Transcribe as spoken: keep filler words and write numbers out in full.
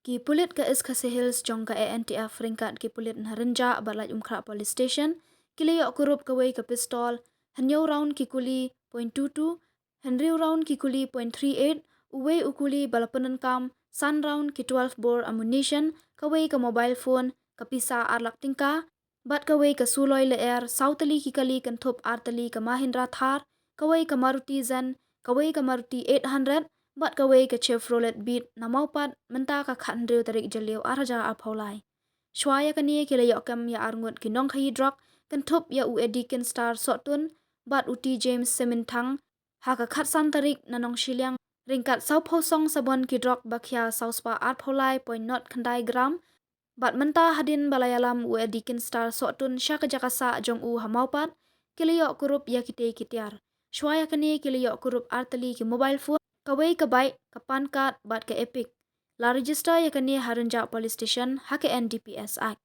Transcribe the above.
Ki pulit ka East Khasi Hills jong ka A N T F ryngkat ki pulit na Rynjah bad Laitumkhrah Police Station ki la ïoh kurup kawei ka pistol, hynñiew round ki kuli point two two, hynriew round ki kuli point three eight, uwei u kuli ba la pyndonkam, san round ki twelve bore ammunition, kawei ka mobile phone, ka pisa ar lak tyngka, bad kawei ka suloi lyer, saw tylli ki kali kynthup ar tylli ka Mahindra Thar, kawei ka Maruti Zen, kawei ka Maruti eight hundred, bad kawei ka Chevrolet Beat na Mawpat mynta ka khathynriew tarik Jylliew ar hajar arphew lai. Shuwa ïa kane ki la ïoh kem ïa ar ngut ki nongkhaïi drok kynthup ïa u Eddie Kinstar Sohtun bad u T James Seminthang ha ka khatsan tarik na Nongshiliang ryngkat sawphew song sabon ki drok ba khia saw spah arphew lai point nod khyndai gram. Bad mynta hadien ba la ïalam u Eddie Kinstar Sohtun sha ka jaka sah jong u ha Mawpat, ki la ïoh kurup ïa kitei ki tiar. Shuwa ïa kane ki la ïoh kurup ar tylli ki mobile phone, kawei ka bike, ka PAN card bad ka EPIC. La register ïa kane ha Rynjah Police Station ha ka N D P S Act.